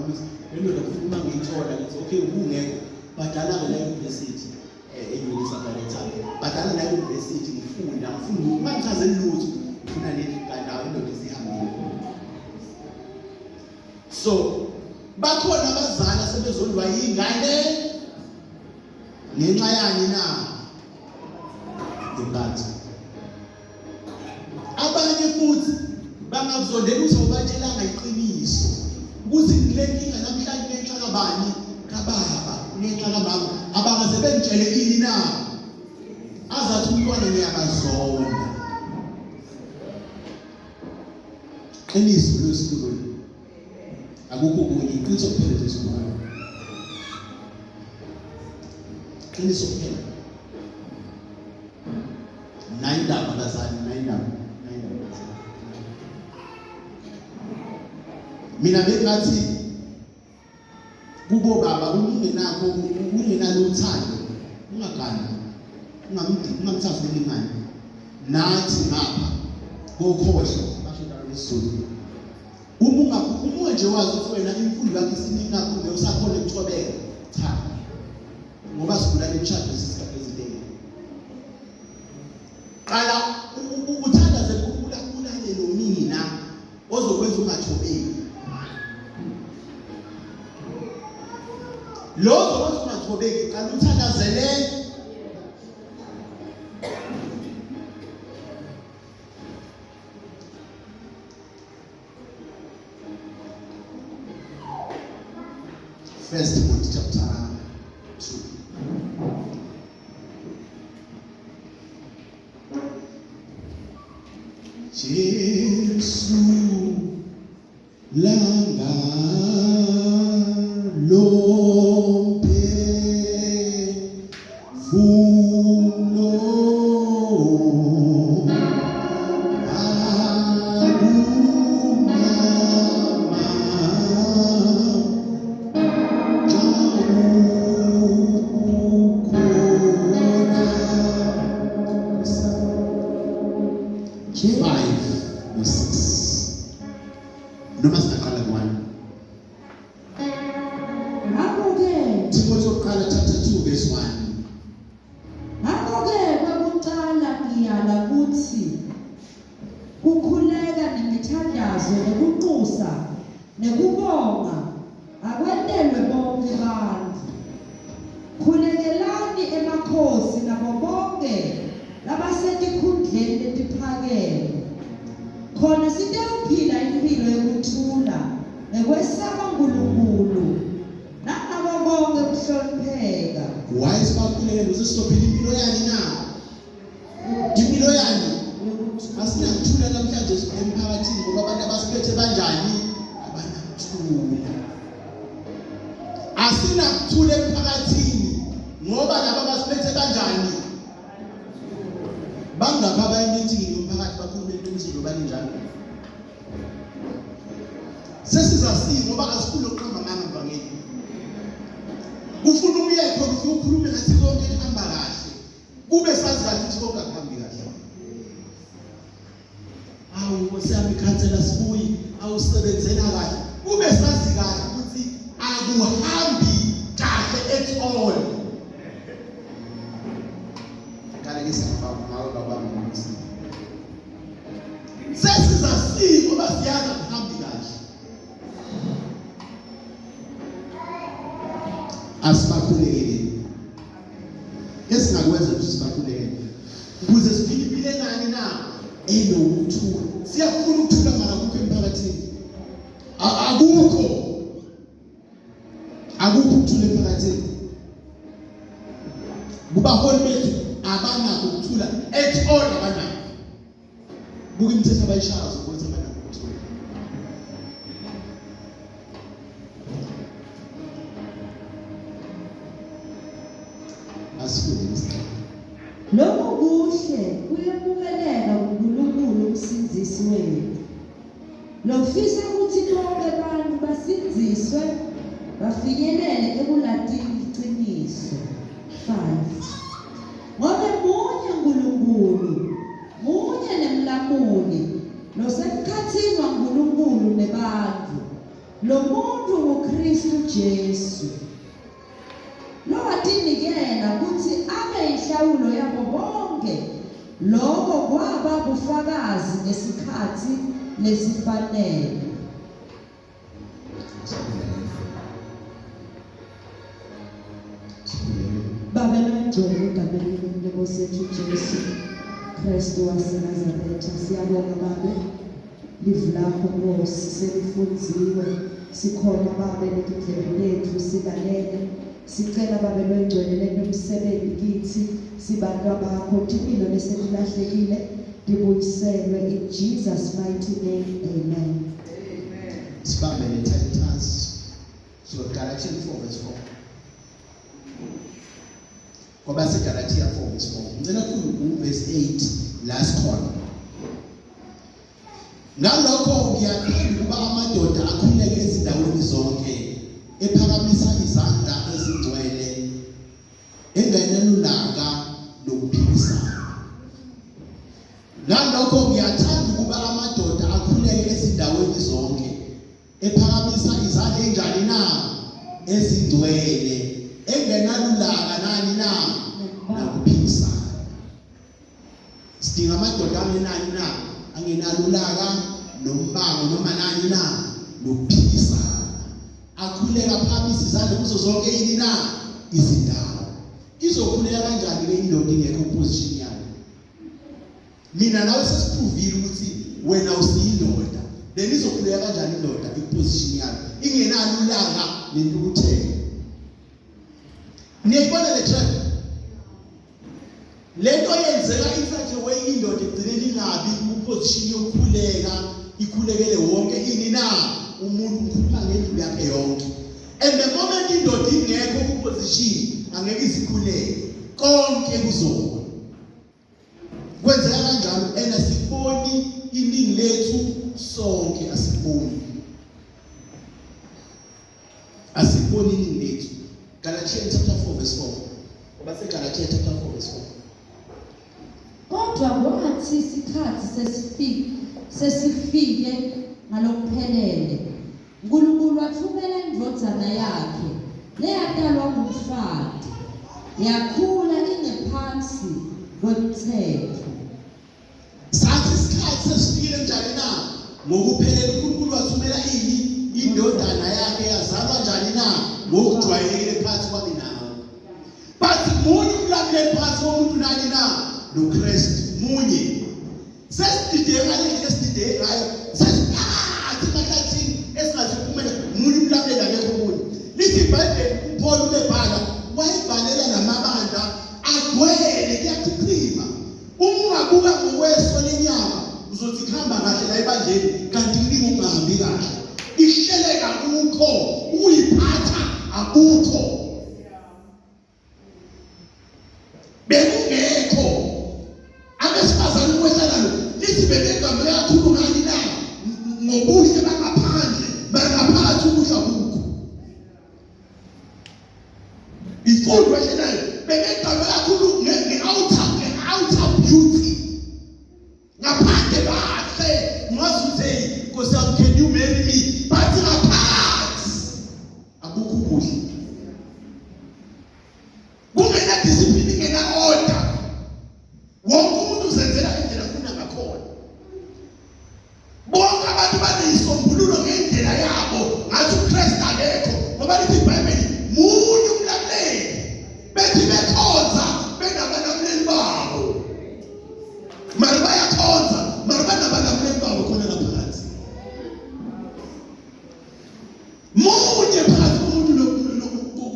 ukuthi le ndoda kufuna uma ngiyithola ngithi okay ubungekho badala-ke la e-university e-Unisa by that time badala la e-university ngifunda ngifunda uma ngichazeli lutho ngifuna le kanti awu indoda isihambile. So bakhona abazali asebezondwa yingane ngenxa yani na? Ngenkathi abanye futhi bangakuzondela ukuthi awubatshelanga iqiniso ukuthi ngile nkinga namhlanje ngenxa kabani kababa ngenxa kamama abakaze bengitshele ini na azathi umntwana ngiyabazonda. Qiniso lwesikhulu akukho kunye iqiniso kuphela nje esikhulu qiniso kuphela. Nayi indaba bazali, nayi indaba, nayi indaba bazali. Mina bengathi kubo baba uma ungenakho ungenalo uthando ungagani ungamthathi umlingane nathi ngapha kokhohlo basho njalo ngesiZulu uma ungakhuluma nje wazi ukuthi wena imfundo yakho isiningi kakhulu usakhona ukuthobeka cha ngoba sigula imishado sisikhathi eziningi qala uthandaze uNkulunkulu akubulale lo mina ozokwenza ungathobeki lo ozokwenza ungathobeki qala uthandazele First Timothy chapter 2. Jesu langa lomphefumulo akumnyama xa ukhona. 5 no 6 noma singaqala ku-1. Ngakho-ke Timothy wokuqala chapter 2 verse 1. Ngakho-ke kwakuqala ngiyala ukuthi kukhuleka nemithandazo nokunxusa nekubonga akwentelwe bonke abantu. Khulekelani emakhosi nabo bonke labasetikhundleni letiphakeme, khona sitewuphila imphilo yekuthula nekwesaba Nkulunkulu nangako konkhe kuhlonipheka. Why sibakhulekela ukuze sizophila impilo yani na? Impilo yani? Asinakuthula namhlanje emphakathini ngoba abantu abasiphethe banjani? Abanakuthula. Asinakuthula emphakathini ngoba laba abasiphethe banjani? Bangapha abaya emithingini yomphakathi bakhulume iqiniso njengoba linjalo. Sesizasini ngoba asifuni ukuqamba amanga mvangeli. Ufuna uye khona ufike ukhulume ngathi konke kuhamba kahle. Kube sazi kahle ukuthi konke akuhambi kahle. Awu Nkosi yami ikhansela sibuyi awusebenzela kahle. Kube sazi kahle ukuthi akuhambi kahle at all. Qalekisa ngawe baba ngokuthi sesizasini ngoba siyazi akuhambi kahle. Asibakhulekele. Esingakwenza ukuthi sibakhulekele ukuze siphile impilo enani na enokuthula. Siyafuna ukuthula mara akukho emphakathini. Akukho. Akukho ukuthula emphakathini. Kubaholi bethu abanakho ukuthula at all abanakho. Buka imithetho abayishayo ukuthi abanakho ukuthula. Asifunde isiqephu. Lokhu kuhle kuyemukeleka kuNkulunkulu uMsindisi wethu, lofisa ukuthi bonke abantu basindziswe bafinyelele ekulatini liciniso. 5 Ngobe munye Nkulunkulu, munye nemlamuli, losemkhatsini waNkulunkulu nebantfu. Lo muntu nguKristu Jesu. Lowatinikela kutsi abe inhlawulo yabo bonke. Loko kwaba bufakazi ngesikhatsi lesifanele. Babe longcwele egameni lenkosi yethu Jesu Kristu waseNazaretha siyabonga Babe livi lakho Nkosi selifundziwe sikhona Babe letindlebeni tetfu silalele sicela Babe longcwele lento umsebenzi kitsi sibantwa bakho timilo lesetilahlekile tibuyiselwe in Jesus mighty name amen. Sibambe le Titus so Galatians 4 verse 4 ngoba seGalatia 4 verse 4 ngicela kufunde uverse 8 la sikhona ngalokho ngiyathanda ukuba amadoda akhuleke ezindaweni zonke ephakamisa izandla ezingcwele engenelulaka nokuphikisana ngalokho ngiyathanda ukuba amadoda akhuleke ezindaweni zonke ephakamisa izandla enjani na ezingcwele engenalulaka nani na nakuphikisana sidinga amadoda angenani na angenalulaka nombango noma nani na nokuphikisana akhuleka phamisa izandla kuzo zonke yini na izindawo izokhuleka kanjani ke indoda ingekho position yayo mina nawe sesiphuvile ukuthi wena usiyindoda then izokhuleka kanjani indoda iposition yayo ingenalo ulaka nentukuthelo niyayibona le trap lento yenzeka in such a way indoda igcine ingabi kuposition yokukhuleka ikhulekele wonke ini na umuntu ukhuluma ngendlu yakhe yonke and the moment indoda ingekho kuposition angeke izikhuleke konke kuzoba Kwenzeka kanjalo and asikuboni iningi lethu sonke asikuboni. Asikuboni iningi lethu. Galatians chapter 4 verse 4. Ngoba seGalatians chapter 4 verse 4. Kodwa kwathi isikhathi sesifike sesifike ngalokuphelele uNkulunkulu wathumela indvodzana yakhe leyatalwa ngumfati yakhula ingephansi kwemtsetfo. Sathi isikhathi sesifikile njani na? Ngokuphelele uNkulunkulu wathumela ini? Indodana yakhe yazalwa njani na? Ngokujwayelekile phakathi kwami nawe. Bathi munye umlamuleli phakathi komuntu nani na? NoKristu munye. Sesidideke ngale ndlela esidideke ngayo, sesiphakathi emahlathini esingaziphumela munye umlamuleli akekho omunye. Lithi iBhayibheli uPaul ubebhala wayebhalela namabandla agcwele kuyachichima. Uma ungabuka ngokweso lenyama uzothi kuhamba kahle la ebandleni kanti kuningi okungahambi kahle. Ihleleka kukho, ukuyiphatha akukho. Bekungekho abesifazane ukwehla nalo lithi bebegqame kakhulu ngani na ngobuhle bangaphandle bangaphakathi ubuhle abukho imfundo ehlelayo bebegqame kakhulu nge-outer nge-outer beauty ngaphandle bahle ungazi ukuthi hey nkosi yami can you marry me but ngaphakathi akukho ubuhle kungena discipline ingena order wonke umuntu uzenzela indlela afuna ngakhona bonke abantu baneyisombululo ngendlela yabo ngathi uKristu akekho ngoba lithi iBhayibheli munye umlamuleli bethi bekhonza benabalamuleli babo mara bayakhonza mara banabalamuleli babo khona lapha phakathi munye phakathi komuntu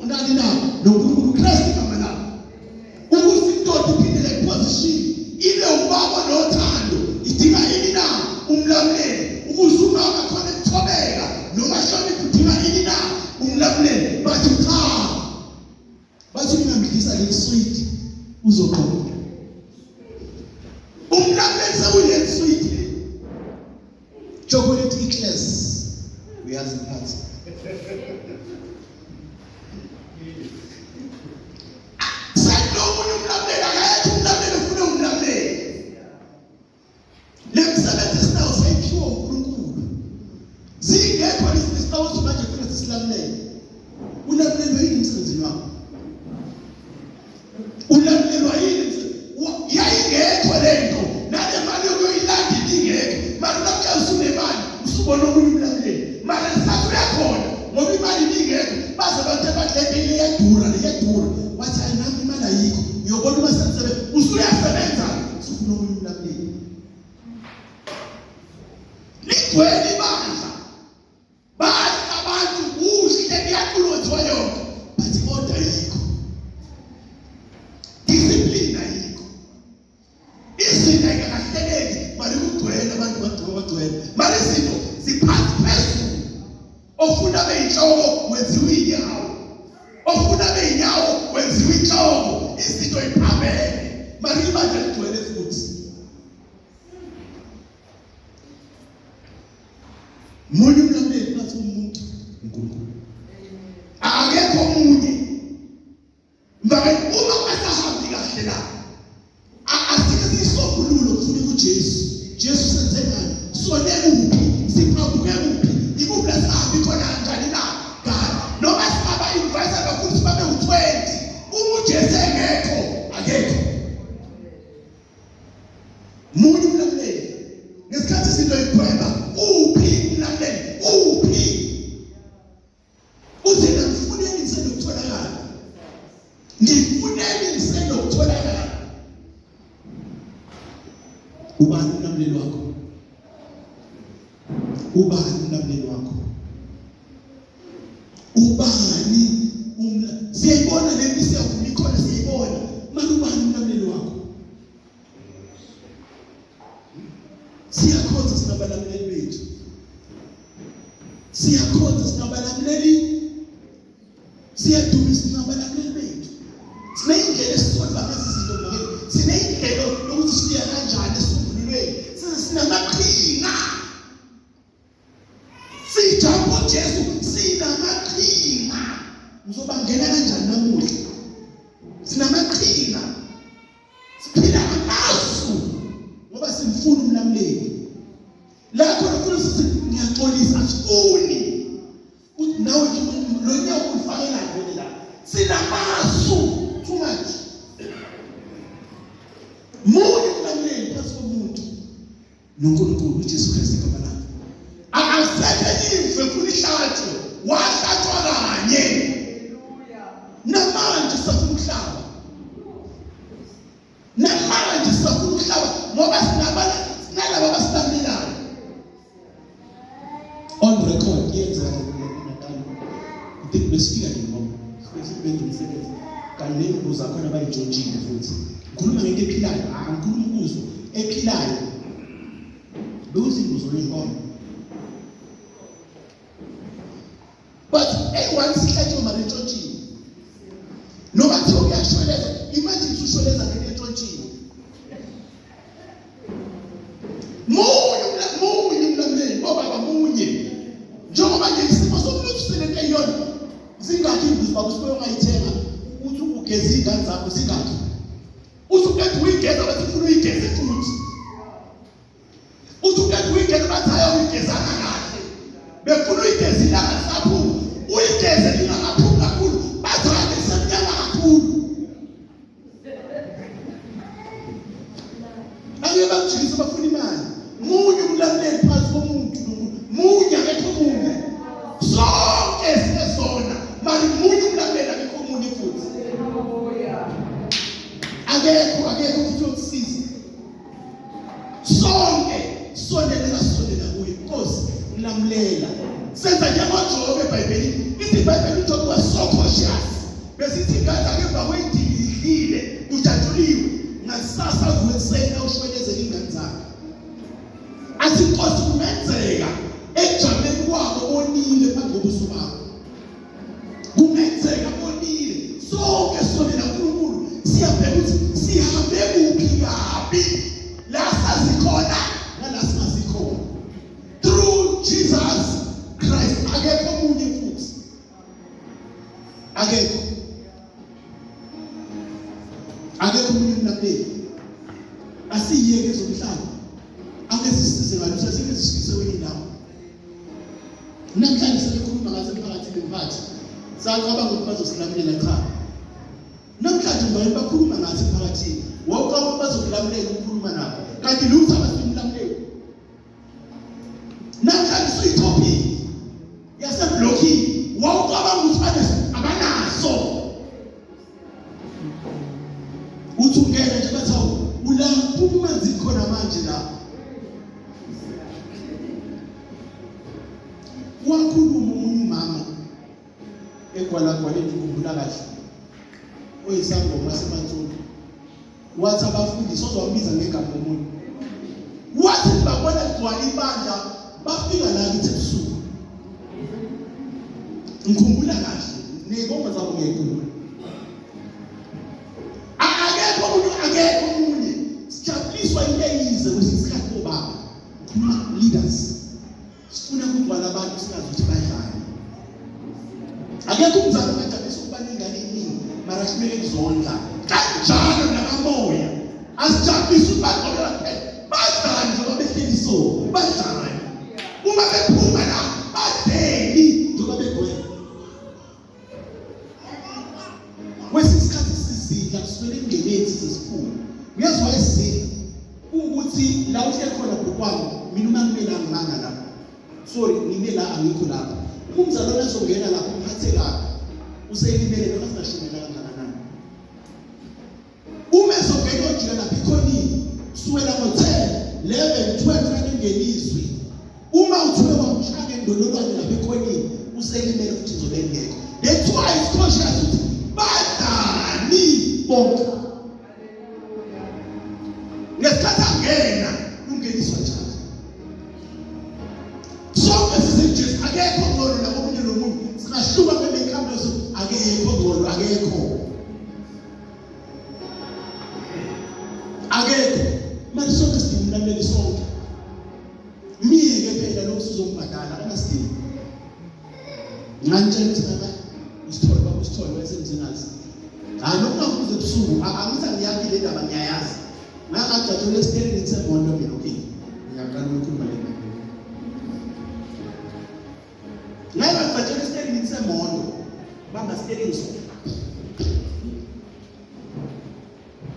nani na noNkulunkulu Kristu igama lakhe ukuthi indoda iphindele kuposition ibe ubaba nothando idinga ini na umlamuleli ukuze umama khona ekuthobeka noma hlonipha udinga ini na umlamuleli bathi cha bathi ningamdlisa leli sweet uzoqonda umlamuleli sekuyileli sweet chocolate eclass uyazi mphathi sekunomunye umlamuleli akayekho umlamuleli ufuna umlamuleli le msebenzi esinawo sayiphiwa uNkulunkulu zingekho lezi sicabanga Ulamulele. Ulamulelwe yini emsebenzini wakho? Ulamulelwa yini? Yayingekho lento. Nale mali yokuyoyilanda ibingekho. Mara namhlanje usunemali, usubona omunye umlamuleli. Mara ngesikhathi uyakhona ngoba imali ibingekho, baze abantu abathi le nto iyadura, leyadura. Wathi hayi nami imali ayikho. Uyobona uma sekusebenza, usuyasebenza, usufuna omunye umlamuleli. Ligcwele ibandla. Badla abantu kuhle kuyaculwa yonke but order ayikho. Discipline ayikho. Izinto ayikahleleki mali kugcwele abantu bagcwele bagcwele. Mali izinto ziphansi phezulu. Ofuna beyinhloko wenziwa inyawo. Ofuna beyinyawo wenziwa inhloko. Izinto iphambene. Mali ibandla ligcwele futhi. Munye umlamuleli bathi umuntu uNkulunkulu. Akekho omunye. Manje uma asahambi kahle la asike sisombululo kufuna kuJesu. Jesu senze ngani? Sone kuphi? Siphambuke kuphi? Ikuphi la sihambi khona kanjani na? God noma singaba invite abakhulu sibabe u20 uma uJesu engekho akekho. Munye umlamuleli. Ngesikhathi izinto ikhweba, uphi umlamuleli? Uphi? Uthi ngifuneni ngisenokutholakala. Ngifuneni ngisenokutholakala. Ubani umlamuleli wakho? Ubani umlamuleli wakho? Ubani umla siyayibona le nto siyavuma ikhona siyayibona manje ubani umlamuleli wakho? Siyakhonza sinabalamuleli bethu. Siyakhonza sinabalamuleli. Siyadumisa sinabalamuleli bethu. Sineyindlela esisolva ngazo izinto mngani. Sineyindlela yokuthi sibuya kanjani esisombululweni. Sinamaqhinga. Sijampa uJesu sinamaqhinga. Ngizobangena kanjani namuhla? Sinamaqhinga. Siphila ngamasu ngoba simfuna umlamuleli. La khona ufuna sithi ngiyaxolisa asifuni. Uthi nawe nje lo nyawo ulifakela vele la. Sinamasu too much. Munye umlamuleli phansi komuntu. noNkulunkulu uJesu Kristu igama lakhe. Akasekho enye imvu efuna ihlatshwe, wahlatshwa kanye. Namanje sisafuna ukuhlaba. Namanje sisafuna ukuhlaba ngoba sinabala sinalabo abasilamelayo. On record yenzeka le Natal. I think besifika nje ngoba sifike benza umsebenzi kanti ney'mbuzi zakhona bayintshontshile futhi. Ngikhuluma ngento ephilayo, angikhulumi ukuzwa ephilayo. Bewuzinguzo ley'nkomo. But eyi-one sihlatshwe mara entshontshiwe. Noma kuthiwa kuyashweleza, imagine usushweleza ngento entshontshiwe. Munye munye umlamuleli, obaba munye. Njengoba nje isimo somnotho sinento eyiyona, zingakhi imbuzi baba usuke ungayithenga uthi ugeza iy'ngane zakho zingakhi. Uthi uqeda uyigeza bathi ufuna uyigeze futhi. Uthi uqeda uyigeza bathi hayi uyigezanga kahle. Befuna uyigeze ilanga lisaphuma. Uyigeze lingakaphumi kakhulu. Bathi hayi lisemnyama kakhulu. Angeke bakujikise bafuna imali. Munye umlamuleli phansi komuntu nomuntu. Munye akekho omunye. Sonke sesona. Mali munye umlamuleli akekho omunye futhi. Akekho akekho futhi yokusiza. Sonke sondelela sondela kuye. Nkosi ngilamulela. Senza njengoJobe eBhayibhelini. Ithi iBhayibheli uJobe was so cautious. Besithi ingane zakhe emva kwedili idlile kujatshuliwe. Ngakusasa avuke ekuseni awushwelezele ingane zakhe. Athi Nkosi kungenzeka ekujabuleni kwabo bonile phambi kobuso bakho. Kungenzeka bonile. Sonke sonela uNkulunkulu siyabheka ukuthi sihambe kuphi kabi la sazikhona nala singazikhona. Through Jesus Christ akekho omunye futhi. Akekho. Akekho omunye umlamuleli. Asiyeke ezomhlaba. Ake sisize ngalo sasike sisifise kwenye indawo. Namhlanje sebekhuluma ngathi emphakathini. mphathi. Sacabanga ukuthi bazosilamulela cha. Namhlanje ngibona bakhuluma ngathi emphakathini. Wawucabanga ukuthi bazokulamulela ukukhuluma nabo. Kanti lutho abasimlamuleli. Namhlanje suyithophile. Yaseblokini. Wawucabanga ukuthi bane abanaso. Uthi ungena nje bathi awu ula phuma amanzi khona manje la. Wakhuluma omunye umama egwalagwaleni ngikhumbula kahle oyisangoma seMansulu wathi abafundisi ozwambiza ngegama omunye wathi babona kugcwala ibandla bafika la kithi ebusuku ngikhumbula kahle ney'bongo zabo ngiyayikhumbula akekho umuntu akekho omunye sijabuliswa into eyize kwesinye isikhathi bobaba ngikhuluma leaders Sifuna kugcwala abantu singazi ukuthi badlani. Akekho umzali ongajabulisa ukuba nengane eningi mara kumele kuzondla. Kanjalo nakamoya. Asijabulisi ukuthi bagqokela kuphela. Badlani njengoba behleli so. Badlani. Uma bephuma la badleni njengoba begcwele. Kwesinye isikhathi sizidla kusukela engeneni size siphume. Uyazi wayesizidla ukuthi la uhleli khona bhukwami mina uma ngime la ngimanga la. Sorry ngime la angikho lapha. Uma umzalwane azongena lapho umphathe kabi useyilimele noma singashumela kangakanani. Uma ezongena ojika lapha ikhonini kusukela ngo-10 11 12 kanti ungenizwi uma uthiwe wamshaya ngendololwane lapha ekhonini uselimele futhi izobe engekho. That's why it's conscious ukuthi badlani bonke. Ngesikhathi angena ungeniswa njalo. Sonke siseJesu akekho ngcono la komunye nomunye. Singahluka ngemikhambi akekho ngcono akekho. Akekho. Manje sonke sidinga umlamuleli sonke. Myeke phela lo usuzombhadala akanasidingo. Ngangitshela ukuthi baba usithole baba usithole wayesemzingazi. Hayi nokungakuze ebusuku angithi angiyakhi le ndaba ngiyayazi. Ngangagcatshwa esiterini semoto mina okay. Ngiyaqala ukukhuluma le ndaba. Ngangagcatshwa esiterini semoto. Bamba steering so.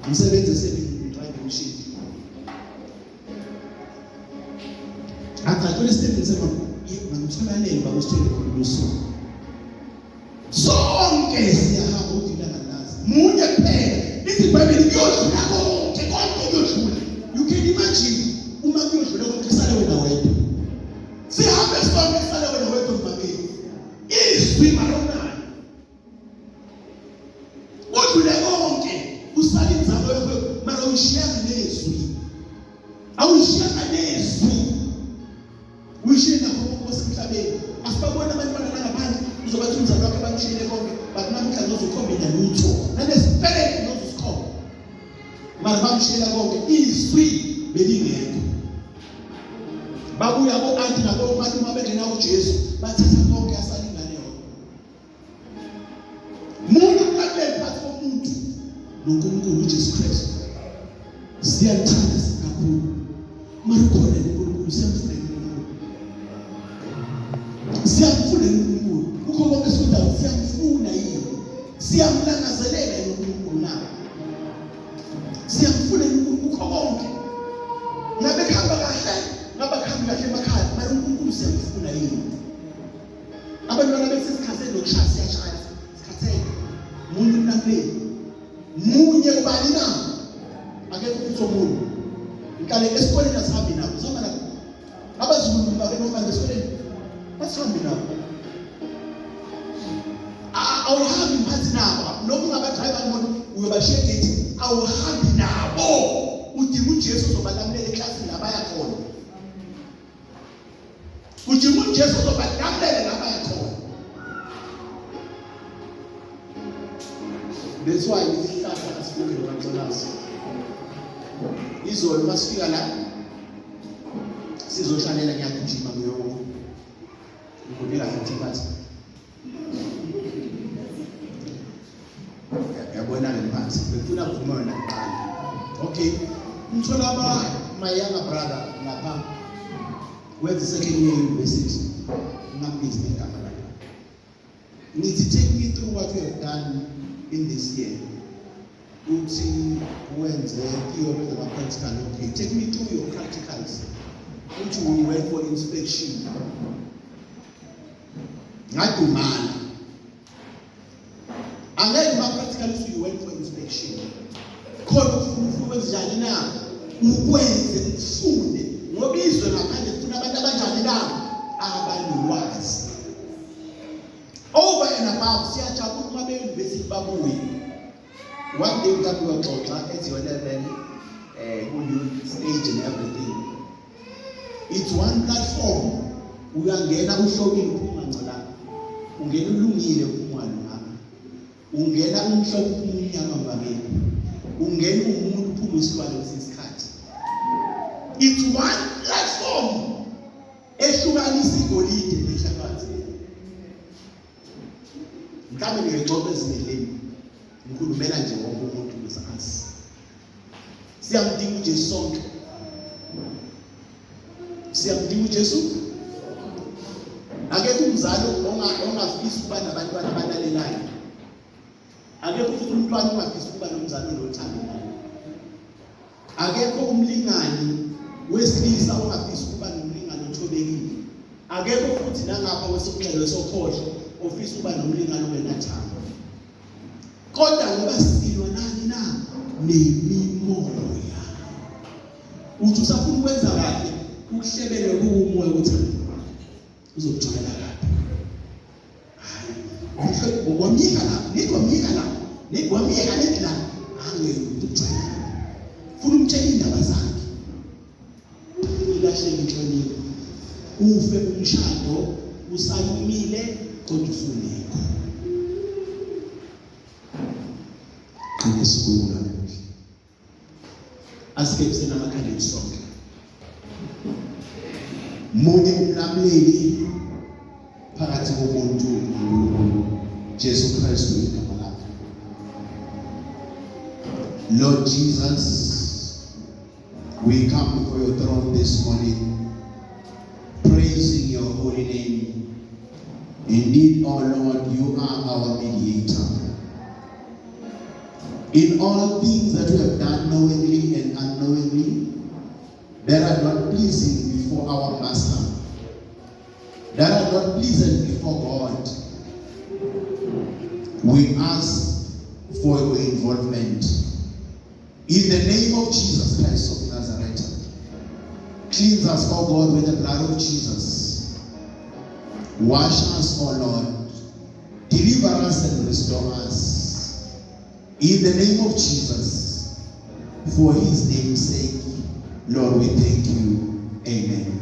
Ngisebenza esebenzini drive machine. Agcatshwa esiterini semoto. Ngimthola nini baba usithole khona usuku. Sonke siyahamba uthi ilanga lazi. Munye kuphela. Lithi iBhayibheli kuyodlula konke, konke kuyodlula. You can imagine uma kuyodlula konke kusale wena wedwa. Sihambe sonke kusale wena wedwa mvangeli. Izwi malonalo. Kudlule konke kusale inzalo yakho mara uyishiyanga nezwi. Awuyishiyanga nezwi. Uyishiye nakho konke kwasemhlabeni. Asibabona abantwana la ngaphandle uzobathi umzali wakhe bamshiyele konke but namuhla ngozukhombe nalutho. Nanesipeleti nozusikhombe. Mara bamshiyela konke izwi belingekho. Babuya bo-anti nabomalume abengena kuJesu bathatha konke asala ingane yodwa. Muntu umlaleli phakathi komuntu noNkulunkulu uJesu Kristu. Siyamthanda kakhulu. Mara ukhona uNkulunkulu siyamfuna uNkulunkulu. Siyamfuna uNkulunkulu. Kukho konke esikudayo siyamfuna yini? Siyamlangazelela yini uNkulunkulu na? Siyamfuna uNkulunkulu kukho konke. Ngabe kuhamba kahle, ngabe kuhambi kahle emakhaya, mara uNkulunkulu siyamfuna yini? Abantwana bethu sikhathele nokushaya siyashaya sikhathele. Munye umlamuleli. Munye ubani na? Akekho futhi omunye. Ngiqale esikoleni asihambi nabo. Sihamba nabo. Abazukulu bake noma esikoleni asihambi nabo. Awuhambi mphathi nabo. Noma ungabadrayiva imoto uyobashiya egate awuhambi nabo. Udinga uJesu uzobalamulela eklasini la baya khona. Ujima uJesu uzobadamulela la baya khona. That's why ngithi isihlahla asivuke nokaxolazi. Izolo masifika la sizoshalela ngiyagijima ngiyo ngibone kahle ukuthi bathi yabona ke mphathi befuna kuvuma wena kuqala okay ngithola aba my younger brother lapha wenza second year university ngambizi ngegama lakhe. Ngithi take me through what you have done in this year. Uthi wenze theory nama-practical. Okay, take me through your practicals. Uthi we went for inspection. Ngadumala. Angeke ma-practical uthi you went for inspection. Khona ufuna ufuna ukwenza njani na? Ukwenze ufunde ngoba izwe ngaphandle lifuna abantu abanjani na? Abanolwazi. Over and above siyajabula uma be-university babuye. One day mhlawumbe uyoxoxa at your level ku-youth stage and everything. It's one platform. Uyangena uhlobile uphuma ngcolanga. Ungena ulungile uphuma ngalunganga. Ungena umhlophe uphuma umnyama mvamile. Ungena umuntu uphuma isilwane kwesinye isikhathi. It's one platform ehlukanisa igolide nenhlabathi. Mhlawumbe ngiyixoxa ezinye ngikhulumela nje wonke umuntu ukuze azi. Siyamdinga uJesu sonke. Siyamdinga uJesu. Akekho umzali ongafisa ukuba nabantwana abalalelayo. Akekho futhi umntwana ongafisa ukuba nomzali onothando naye. Akekho umlingani wesilisa ongafisa ukuba nomlingani othobekile. Akekho futhi nangapha kwesokunxele wesokhohlo ofisa ukuba nomlingani ongenathando. Kodwa ngoba silwa nani na? Nemimoya. Uthi usafuna ukwenza kahle ukuhlebele kuwumoya ukuthi uzokujwayela kabi. Hayi, wamyeka la, nithi wamyeka la, nithi wamyeka nithi la. Angeke ukujwayela. Funa umtshele indaba zakhe. Ilahleke inhlonipho. Ufe umshado usalumile kodwa usungekho. Qiniso kulula namuhla. Asike senamakhanda ethu sonke. Munye umlamuleli phakathi komuntu noNkulunkulu, Jesu Kristu igama lakhe. Lord Jesus, we come before your throne this morning, praising your holy name. Indeed, O Lord, you are our mediator. In all things that we have done knowingly and unknowingly, that are not pleasing before our Master, that are not pleasant before God, we ask for your involvement. In the name of Jesus Christ of Nazareth, cleanse us, O God, with the blood of Jesus. Wash us, O Lord. Deliver us and restore us. In the name of Jesus, for his name's sake, Lord, we thank you. Amen.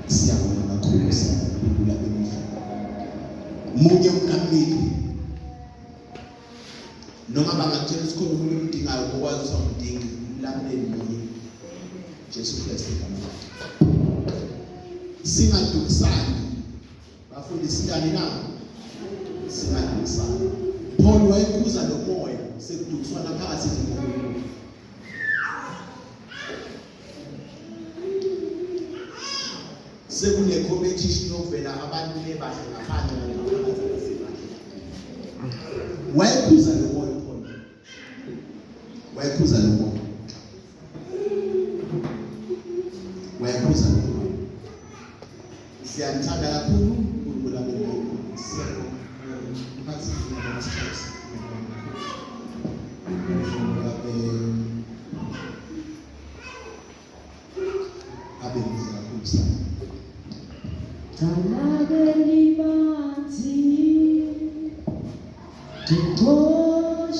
Siyabonga kakhulu, siyabonga emihle. Munye umlamleli. Noma bangakutshela ukuthi khona umuntu omdingayo okwazi ukuthi awumdingi, umlamleli munye. Jesu Kristu igama lakhe. Singadukisani. Bafundisi njani na? Singadukisani. Paul wayekhuza lo moya sekudukiswana phakathi nje. Sekune competition yokuvela abantu bebahle ngaphandle ngaphakathi abasebahle. Wayekhuza lo moya Paul. Wayekhuza lo moya. Wayekhuza lo moya. Siyanithanda kakhulu uNkulunkulu abe nani. Siyabonga. Mphathi ngiyabonga isikhathi. Ngiyabonga kakhulu. Abe abe muhle kakhulu sana. Talake libathi